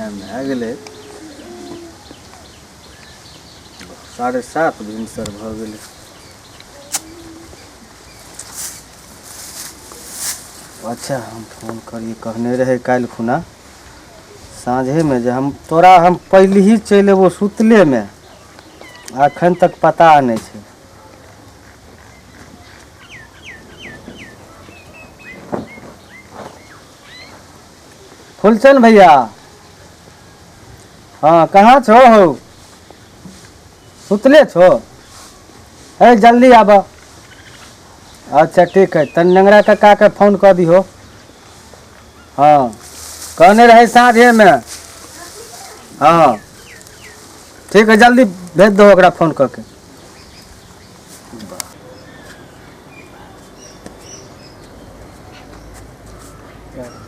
Time भए गेलै, 7:30 भिनसर भऽ गेलै। अच्छा, हम फोन करियै। कहने रहै काल्हि खुना साँझेमे जे हम तोरा हम पहिले ही चलि अयबो सुतलेमे, अखन तक पता नहि छै। फुलचन भैया, हाँ, कहाँ छो हो? सुतले छो? है, जल्दी आब। अच्छा, ठीक है। तन नेंगरा कक्का के फोन कऽ दिहो। हाँ, कहने रहे साँझेमे। हाँ, ठीक है, जल्दी भेज दो ओकरा फोन कऽ के।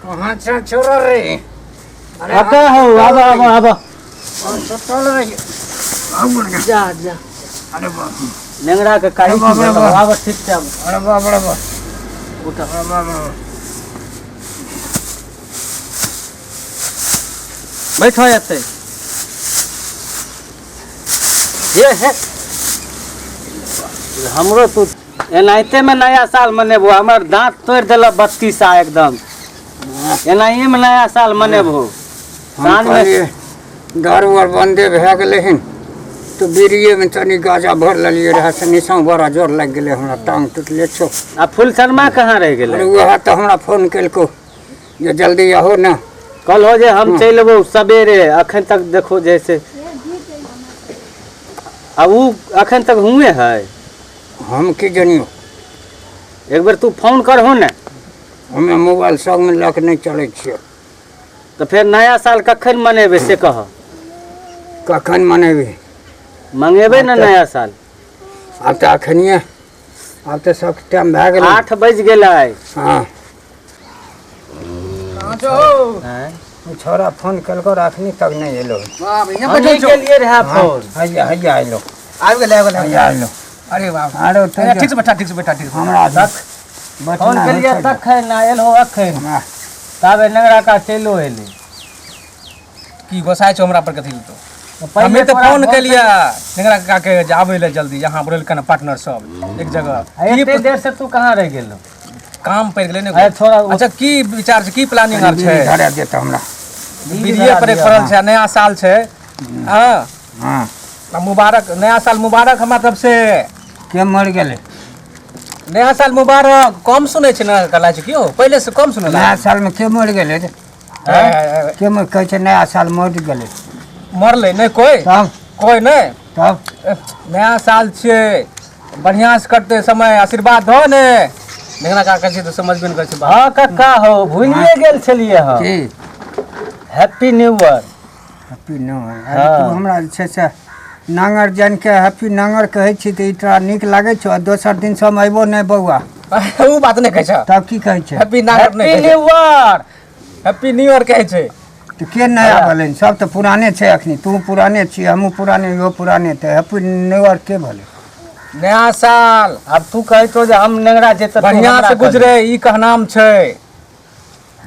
कहाँ से छोड़ा रे? अरे। आता हो, आब आब आब। हम सुतल रही। जा जा। अरे बाप! नेंगरा के काही अरे बाप रे बाप। आब, ठीक छै, आब। अरे बाप रे बाप! उठ। अरे बाप रे बाप! बैठो एतै। ये हे, हमरो तू एनाहिते में नया साल मनेबो? हमर दांत तोड़ देलक 32 आ एकदम। एनाहिए में नया साल मनेबो? हम साँझ में कहलियै दारू आर बन्दे भए गेलै हन तऽ बीड़िएमे तनी गाजा भर लेलियै रहए, से निशाँ बड़ा जोर लागि गेलै, हमरा टांग टूटले छौ। आ फूल शर्मा कहाँ रहि गेलै? अरे, उएह तऽ हमरा फोन केलकौ जे जल्दी आहो ने। कल हो जे हम चलि अयबो सवेरे, अखन तक देखो जैसे आ उ अखन तक हुए है। हम की जनियो? एक बेर तू फोन करहो ने। हमे मोबाइल संगमे लऽ कऽ नहि चलै छियै। तऽ फेर नया साल कखन मनेबै से कह। कखन मनेबै? मंगेबै ने नया साल। आब तऽ अखनिए, आब तऽ सब टाइम भए गेलै। 8 बजि गेलै। हँ। कहाँ छौ हौ? ओ छौड़ा फोन केलको रह, अखनी तक नहि एलो। बाप, यहाँ हम बैठल नहि छौ। गेलियै रहए फोन। हैया हैया एलो। आबि गेलै, आबि गेलै। हैया एलो। अरे बाप! आरो तो अरे, ठीक से बैठा, ठीक से बैठा, ठीक से। हमरा तक फोन बैठना केलियै होइ छै। तखन आ एलहो अखन। हमरा ताबे नेंगरा का चलिओ एलै। की गोसाइ छौ हमरा पर कथी लए तू? तऽ पहिले हमे तऽ तोरा फोन केलियै नेंगरा काका के जे आबै लए जल्दी, यहाँ बोलेलकै पार्टनर सब एक जगह। आ एते देर से तू कहाँ रहि गेलो? काम पड़ि गेलै ने। अरे छोड़ा अच्छा, की विचार छै, की प्लानिंग आर छै? धरा देत हमरा। बीड़िए पर पड़ल छै। नया साल छै, हँ? हँ। आ मुबारक, नया साल मुबारक हमरा तरफ से। के मरि गेलै? नया साल मुबारक। कम सुनै छै ने कला छै क्यों, पहिले से कम सुनै। नया सालमे के मरि गेलै रे? के मरि कहै छै नया साल मरि गेलै? मरलै नहि कोइ। तब? कोइ नहि। तब? नया साल छियै, बढ़िआँ से कटतै समय, आशीर्वाद धो ने। देखना का कहै छै तऽ समझबे नहि करै छै बात। हँ कक्का हौ, भूलिए गेल छलियै हम। की? Happy new year. Happy new year. अरे, तू हमरा जे छै से नांगर जानि के हैप्पी नांगर कहै छी तऽ ई तोरा नीक लागै छौ? आ दोसर दिन से हम अयबो नहि बौआ। ओ बात नहि कहै छै। तब की कहै छै? हैप्पी नागर नहि हैप्पी कहै छै। New year. Happy new year कहै छै। तऽ के नया भेलै? सब तऽ पुराने छै अखनी। तू पुराने छी, हमहूँ पुराने, इहो पुराने, तऽ हैप्पी न्यू ईयर के भेलै? नया साल। आब तू कहितो जे हम नेंगरा जे तऽ तू बढ़िआँ हमरा से गुजरे, ई कहनाम छै।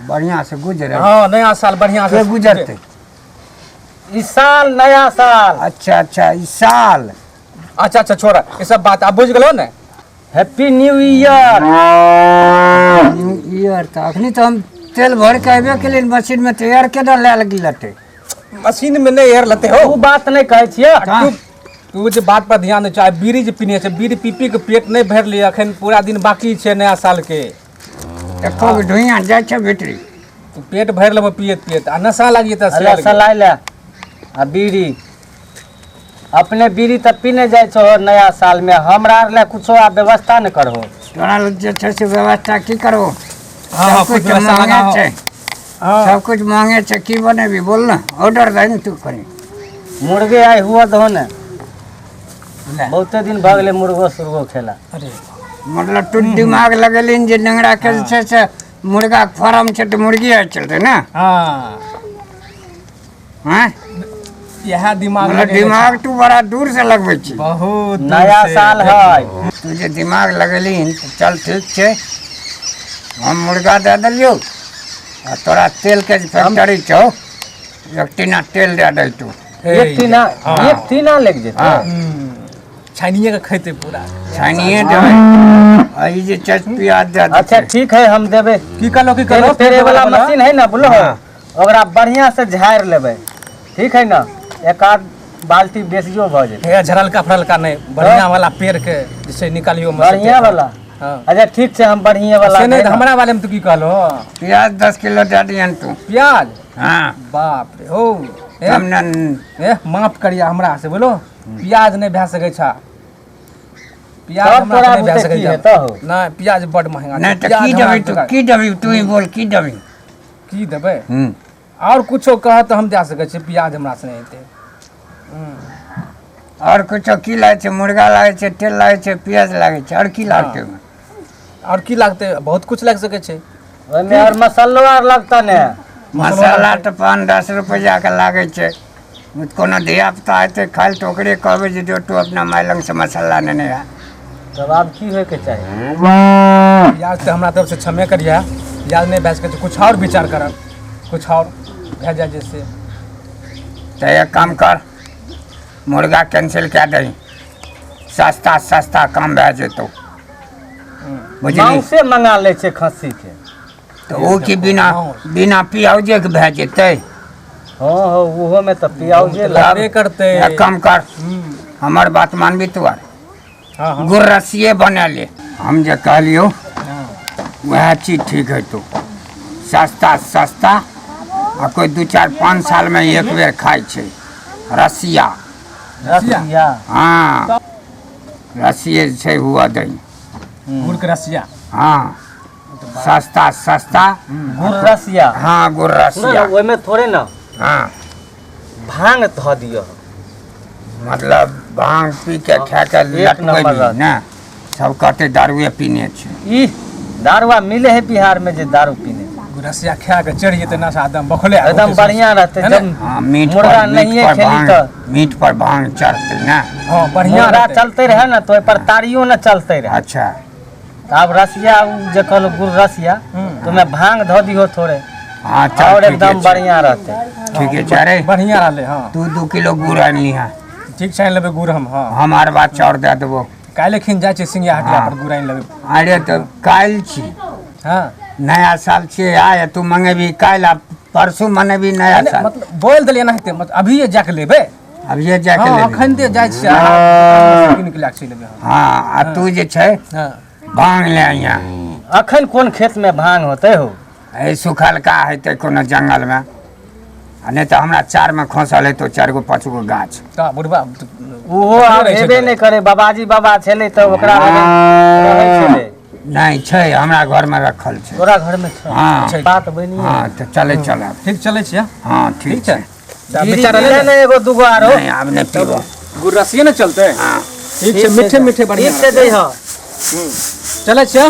बढ़िआँ से गुजरे? हँ, नया साल बढ़िआँ के से गुजरतै? ई साल, नया साल। अच्छा अच्छा, ई साल। अच्छा अच्छा, छोड़ ई सब बात, आब बुझि गेलो ने? Happy new year. New year तऽ अखनी तऽ हम तेल भरि के अयबे केलियै मशीन में, तऽ एयर केना लए लेतै? मशीन में नहि एयर लेते हो। ओ बात नहि कहै छियै। तू तू जे बात पर ध्यान दै छ, आइ बीड़ी जे पीने छै, बीड़ी पी पी के पेट नहि भरलियै। अखन पूरा दिन बाकी छै नया साल के। एको गो धुइयाँ जाइ छै भीतरी। तू पेट भरि लेबो पियत पियत आ नशा लागि जेतै अरे से। सलाइ ले आ बीड़ी। अपने बीड़ी तऽ पीने जाइ छहो नया साल में, हमरा आर ले कुछो आब व्यवस्था नहि करहो। तोरा लग जे छै से व्यवस्था की करबो? हाँ, सब कुछ कुछ व्यवस्था महंगे लगाओ। छै। हाँ। सब कुछ महंगे छै, की बनेबी बोल ने, ऑर्डर दही ने तू कनी। मुर्गे आइ हुआ दहो ने, बहुते दिन भऽ गेलै मुर्गो सुर्गो खेला। मतलब तू दिमाग लगेलिन जे नेंगरा के जे छै से मुर्गा के फार्म छै तऽ मुर्गी आइ चलतै ने? हाँ। हैं? इएह दिमाग मतलब लगेने छै। दिमाग तू बड़ा दूर से लगबै छी। बहुत दूर नया से। साल है। तू जे दिमाग लगेलिन तऽ चल ठीक छै, हम मुर्गा दए देलियौ आ तोरा तेलके जे फैक्ट्री छौ। एक टीना तेल दए दै तू। एक टीना, एक टीना लागि जेतै। हँ। छानिए के खेतै पूरा। छानिए देबै। आ ई जे छै प्याज दए देतै। अच्छा ठीक है, हम देबै। की कहलो, की तेल कहलो? पेरे वाला मशीन है ना, बोलो, ओकरा बढ़िया से झाड़ि लेबै, ठीक है ना? एक आध बाल्टी बेसियो भऽ जेतै। हे, झरलका फरलका नहि, बढ़िया वाला पेड़ के जे छै निकालियो में से। बढ़िया वाला। हँ। अच्छा ठीक छै, हम बढ़िया वाला से नहि है तऽ ना। हमरा बारे में तू की कहलो? प्याज 10 किलो दए दिहन तू। प्याज? हँ। बाप रे हो। ए, तब ने। ए, माफ करिया हमरा से, बोलो, प्याज नहि भए सकै छ। प्याज तब हमरा तोरा से नहि भए बुते सकै की छ। हेतौ हो? नहि, प्याज बड महंगा छै। नहि तऽ प्याज की हमरा देबै तू? की देबी तू ही बोल, की देबी? की देबै? हूँ। आओर कुछो कह तऽ हम दए सकै छी, प्याज हमरा से नहि हेतै। आओर कुछो की लागै छै? मुर्गा लागै छै, तेल लागै छै, प्याज लागै छै, आओर की लागतै ओहिमे? आओर की लागतै? बहुत कुछ लागि सकै छै। ओहिमे आओर मसल्लो आर लगतै ने। मसाला तऽ 5-10 रुपैआके लागै छै। कोनो धियापुता हेतै खाइ लए तऽ ओकरे कहबै जे जो तू अपना माय लगसँ मसाला नेने आ। तब आब की होइके चाही? प्याज तऽ हमरा तरफ से क्षमे करिया, प्याज नहि भए सकै छै। कुछ आओर विचार करब, कुछ आओर भए जाय जैसे। तऽ एक काम कर, मुर्गा कैंसिल कए दही, सस्ता सस्ता काम भए जेतौ, बुझली? मांसे मंगा लै छै खस्सी के। तऽ ओ की बिना बिना पियाउजेके भए जेतै? हँ हँ, ओहो में तऽ पियाउजे तऽ लाग लगबे करतै। एक काम कर, हमर बात मानबी तू? आर हँ हँ। गुररसिए बना ले, हम जे कहलियौ वएह चीज ठीक हेतौ। सस्ता सस्ता आ कोइ 2-4-5 सालमे एक बेर खाइ छै रसिया। रसिया। हँ, रसिए जे छै हुअ दही। गुड़ के रसिया। हँ, सस्ता सस्ता। गुड़ रसिया। हँ, गुड़ सुनो ने, रसिया। ओहिमे थोड़े ने हँ। भांग धऽ दियौ। मतलब भांग पी के खा के एक नंबर लटबै रहत। ने सब कहते दारुए पीने छै। ई दारुआ मिले है बिहार में जे दारू पीने? रसिया खा के चढ़ि जेतै नशा एकदम बखले। एकदम बढ़िया रहते। है ने? जब हँ, मीट मुर्गा पर मीट नहिये पर खेली भांग तऽ मीट पर भांग चढ़तै ने। हँ, बढ़िया मुर्गा रहतै। चलते रहे ने तो ओहि पर तारियो ने चलते रहे। अच्छा। तऽ आब रसिया उ जे कहलहुँ गुड़ रसिया, तो ओहिमे भांग धऽ दिहो थोड़े। हँ, चल, और ठीके एकदम छै। बढ़िया रहते। ठीके छै। अरे बढ़िया रहलै, हँ। तू 2 किलो गुड़ आनि लिहऽ। ठीक छै, आनि लेबै गुड़ हम, हँ। हम अरबा चाउर दए देबो। काल्हि खिन जाइ छियै सिंघिया हटिया पर, गुड़ आनि लेबै। अरे तऽ काल्हि छी। हँ। नया साल छियै आय, तू मंगेबी काल्हि आ परसू मनेबी नया नहि, साल? मतलब बोलि देलियै एनाहिते, मतलब अभिये जाके लेबै। अभिये जाके हँ। लेबी? अखन ते जाइ छियै अहाँ कीन के लए के चलि एबै हम। हँ, आ तू जे छै हँ। भांग ले अइहें। अखन कोन खेत में भांग होते हो? एहि सुखलका हेतै कोनो जंगलमे, आ नहि तऽ हमरा चारमे खोसल हेतौ 4 गो 5 गो गाछ। तऽ बुढ़बा ओहो आब रहै छै हेबे तऽ। नहि करे। बाबाजी बाबा छलै तऽ ओकरा लगन रहै छलै। नहि छै, हमरा घरमे रखल छै। तोरा घर में छै? हँ। छै। बात बनिए। हँ, तऽ चलै चलब। ठीक, चलै छियै। हँ, ठीक। ठीक छै। छै। तऽ बीड़ी विचार पीले रहलै। ने एगो दूगो आरो। नहि, आब नहि पीबो। गुड़ रसिये ने चलतै। हँ। ठीक छै, मीठे मीठे बढ़िया। ठीक छै, जइह। चलै छियै।